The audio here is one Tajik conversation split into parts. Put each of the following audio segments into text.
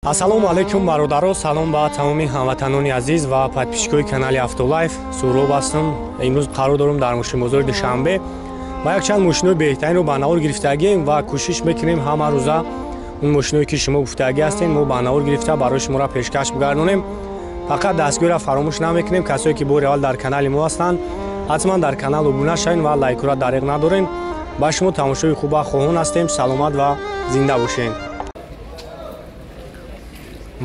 Ассалому алайкум бародаро, салом ба тамоми ҳамватанони азиз ва подписчикои канали Автолайф. Суҳроб ҳастам. Имрӯз қарор дорам дар мошинбозори Душанбе ва якчанд мошинои беҳтаринро ба навор гирифтагием ва кӯшиш мекунем ҳама рӯза он мошиное ки шумо гуфтагӣ ҳастем мо ба навор гирифта барои шуморо пешкаш бигардонем. Фақат дастгиҳоро фаромӯш намекунем. Касое ки бори аввал дар канали мо ҳастанд, ҳатман дар канал обуна шавед ва лайкҳоро дариқ надорем. Ба шумо тамошои хуба хоҳон ҳастем. Саломат ва зинда бошед.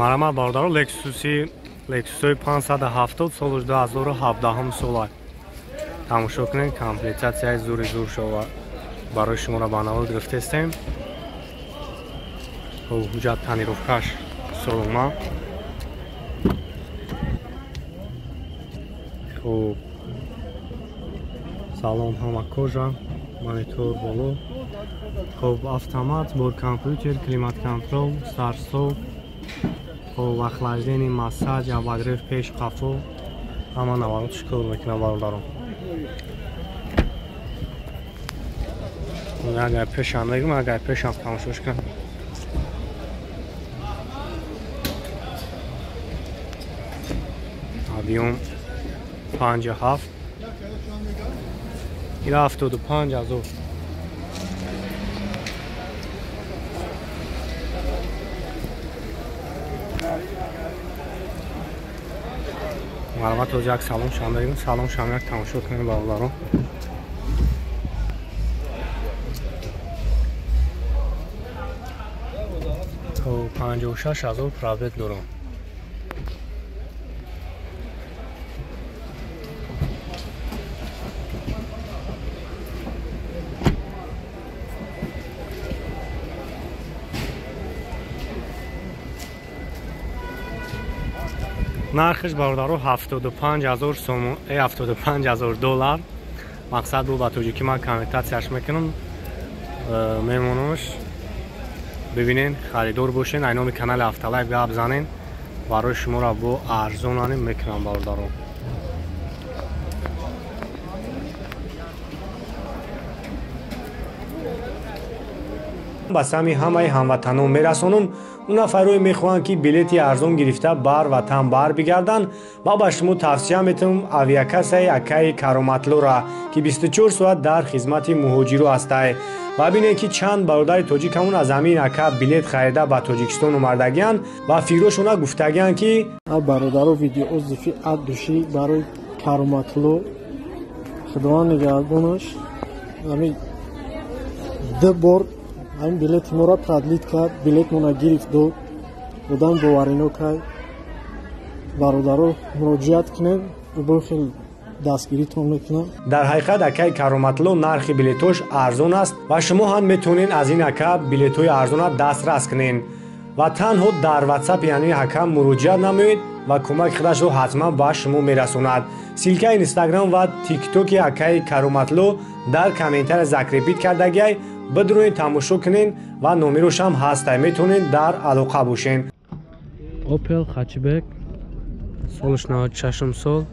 Марҳамат бародаро, Lexus 570 соли 2017 сола. Тамошо кунед, комплектатсияи зури зур шова барои шуморо ба навор гирифтестем. Ҳуҷҷат тонировкаш солона. Хуб, салон ҳама кожа, монитор боло. Хуб, автомат, бор компютер, климат контрол, старт-стоп, хуб, охлаждение, массаж, обогрев пеш қафо, ҳама наворот шикор мекунам бародарон. Агар пешам мегӯм, агар пешам тамошош кунам. Объём 57, ила 75 ҳазор. Марҳамат, тоҷи як салон шам мегӯм, салон шам як тамошо кунем бародарон. То 56 ҳазор пробег дорам. Нархиш бародаро 75 ҳазор сомон, 75 ҳазор доллар. Мақсад бу ба тоҷикӣ ман конвертатсияш мекунам. Мемонаш бибинен, харидор бошен, ай номи канали Автолайф гап занен, барои шуморо бо арзонанем мекунам бародаро. Ба сами ҳамаи ҳамватанон мерасонам. Он нафарое мехоҳанд ки билети арзон гирифта бар ватан бар бигарданд ва ба шумо тавсия метавам авиакассаи акаи Кароматлора ки 24 соат дар хизмати муҳоҷиро ҳастай. Ва бинед ки чанд бародари тоҷикамон аз ҳамин ака билет харида ба Тоҷикистон омардагианд ва фикрошона гуфтагианд ки бародаро видеоотзифи ад душӣ барои Кароматло, худованд нигаҳбонаш, ҳамин ду бор ҳамин билети моро продлит кард, билетмона гирифт дод, одам боварино кард. Бародаро муроҷиат кунед, бо хел дастгиритон мекунам. Дар ҳақиқат акаи Кароматло нархи билетош арзон аст ва шумо ҳам метавонед аз ин ака билетҳои арзона дастрас кунед ва танҳо дар ватсап яъне ака муроҷиат намоед ва кӯмаки худашро ҳатман ба шумо мерасонад. Ссылкаи Инстаграм ва Тиктоки акаи Кароматло дар комментария закрепить кардагиай, бидуроед тамошо кунед ва номерошам ҳастай, метавонед дар алоқа бошед. Opel Hatchback солаш 96 сол,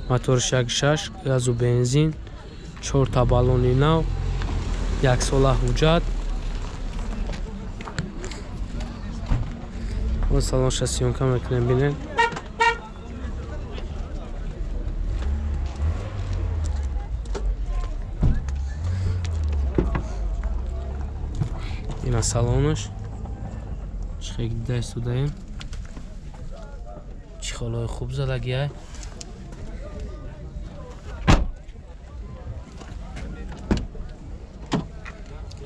моторш 1.6, газу бензин, 4 та баллони нав, як сола ҳуҷҷат. Он салонша съёмка мекунем, бинед. Ина салонаш чихе дида истодаем, чихолҳои хуб задагиай.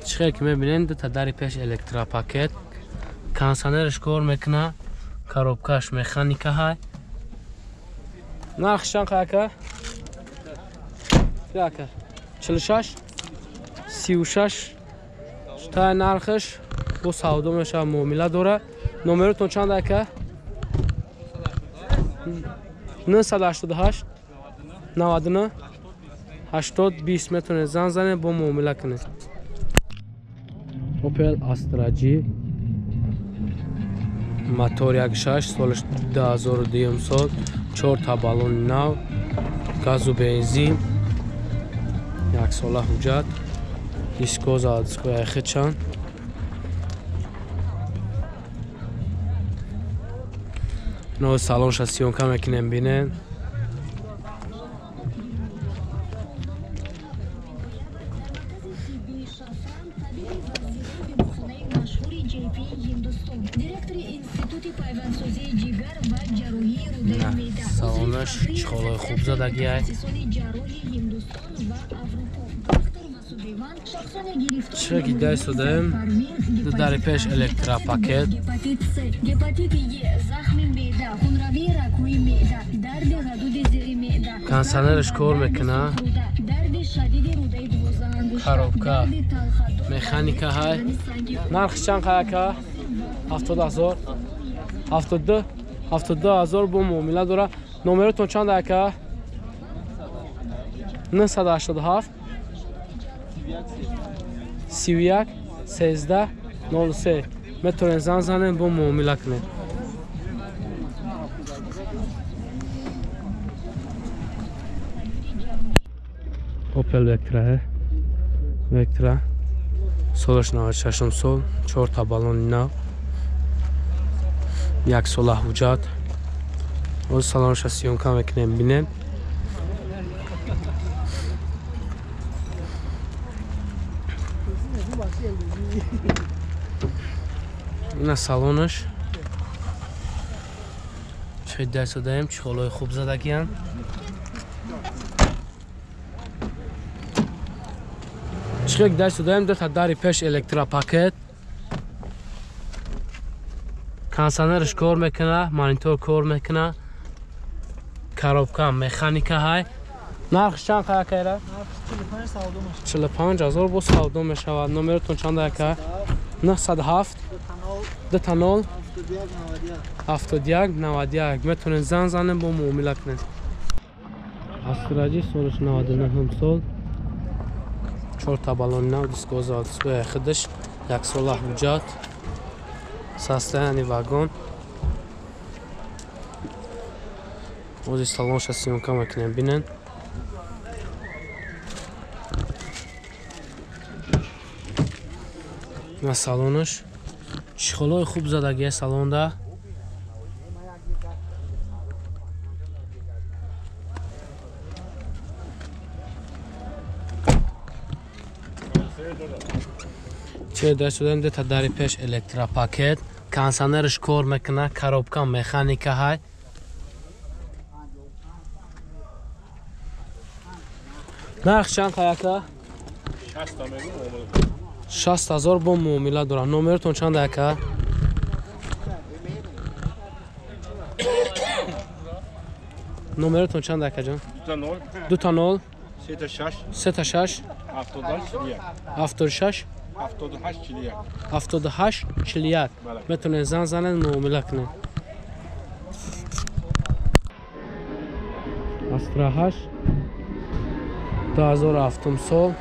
Чихе ки мебинем, дута дари пеш электропакет, кондиционераш кор мекуна, коробкаш механика ҳай. Нархш чанд ака? Ака 46 36 та нархш бо савдо мешава, муомила дора. Номеротон чанд ака? 988 99 80 20 метавонед занг занед, бо муомила кунед. Opel Astra G мотор 1.6, солаш 2002 сол, 4 та баллони нав, газу бензин, як сола ҳуҷҷат, дискоза дискои хечан. Ино салонша съёмка мекунем, бинен. Салонаш чиқолои хуб задагиай. Чӣ ки дай содаем? Ду дари пеш электропакет. Кондиционераш кор мекуна. Коробка механика ҳай. Нархш чанд қаяка? 70,000. 72 72,000 бо муомила дора. Номеротон чанд ака? 987 31 13 03. Метавонед занг занед, бо муомила кунед. Opel Vectra, Vectra солаш 96 сол, 4 та баллони нав, як сола ҳуҷҷат. Оз салонша съёмка мекунем, бинем. Ина салонаш. Чӣ даст додаем, чиқолои хуб задагиянд. Чиқек даст додаем, ду та дари пеш электропакет. Кондиционераш кор мекуна, монитор кор мекуна. Коробка механика ҳай. Нархш чанд қаяка ира? 45,000 бо савдо мешавад. Номеротон чанд ака? 907 20 71 91. Метавонед занг занед, бо муомила кунед. Астраҷи солаш 99 сол, 4 та баллони нав, диско заводской худаш, як сола ҳуҷҷат, состояние вагон. Ози салонша съёмка мекунем, бинен. На салонаш чиқолои хуб задагия салонда. Чӣ даст додаем, ду та дари пеш электропакет, кондиционераш кор мекуна, коробка механика ҳай. Нарх чанд қаяка? 60,000 бо муомила дорад. Номеротон чанд ака? Номеротон чанд ака ҷон? 2 0 3 6 76 78 41. Метавонед занг занед, муомила кунед. Астра 8 2007 сол,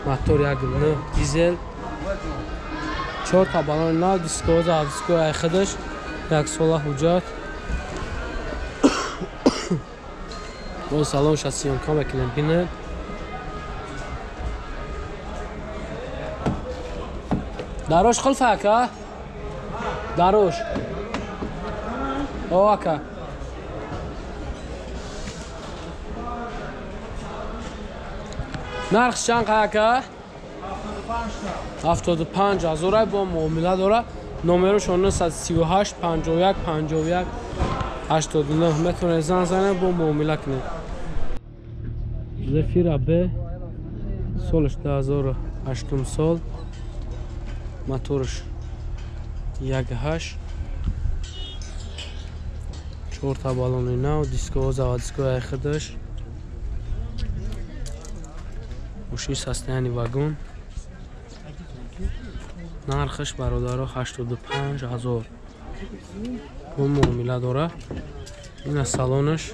мотор 1.9 дизел, 4 та баллони нав, диско заводской худаш, як сола ҳуҷҷат. Боз салонша съёмка мекунем, бинед. Дарош қулфа ака? Дарош. О ака. Нарх чанд ака? 75,000 бо муомила дора. Номерош 938 51 51 89. Метавонед занг занед, бо муомила кунед. Зефира Б солаш 2008 сол, мотораш 1.8, 4 та баллони нав, диско заводской худаш. Мошини состояние вагон. Нархаш бародаро 85,000 бо муомила дора. Ина салонаш.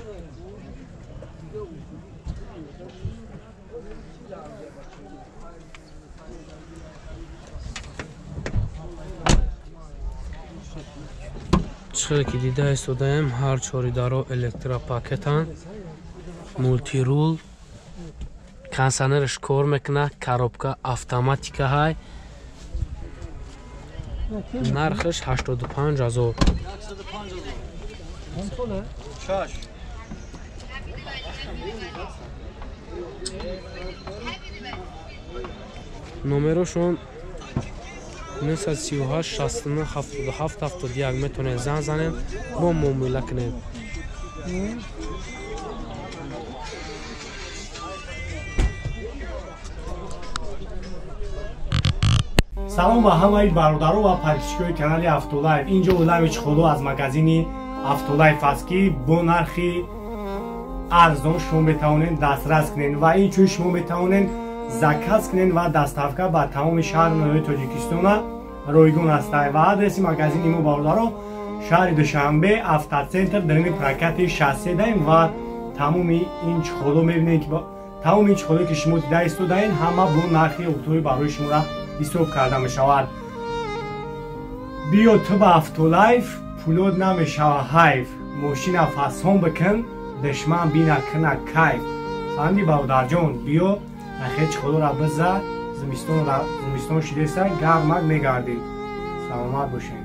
Чиқеле ки дида истодаем, ҳар чори даро электропакетанд, мултирул, кондиционераш кор мекуна, коробка автоматика ҳай. Нархаш 85,000. Шаш. Номерошон 938 69 77 71 метавонед занг занед, бо муомила кунед. Салом ба ҳамаи бародаро ва подписчикои канали Автолайф. Инҷо олами чиқоло аз магазини Автолайф аст, ки бо нархи арзон шумо метавонед дастрас кунед ва инчунин шумо метавонед заказ кунед ва доставка ба тамоми шаҳру ноҳияи Тоҷикистона ройгон аст. Ва адреси магазини мо, бародаро, шаҳри Душанбе, Автоцентр, дарини прокати 63 даем. Ва тамоми ин чиқоло мебинед, ки тамоми ин чиқолое ки шумо дида истодаед, ҳама бо нархи оптовӣ барои шуморо ҳисоб карда мешавад. Биё ту ба Автолайф, пулот намешава ҳайф. Мошина фасон бикун, душман бина кина кайф. Фаҳмидӣ, бародарҷон? Биё нахе чиқолора биза, зимистон шидеса, гармак мегардӣ. Саломат бошед.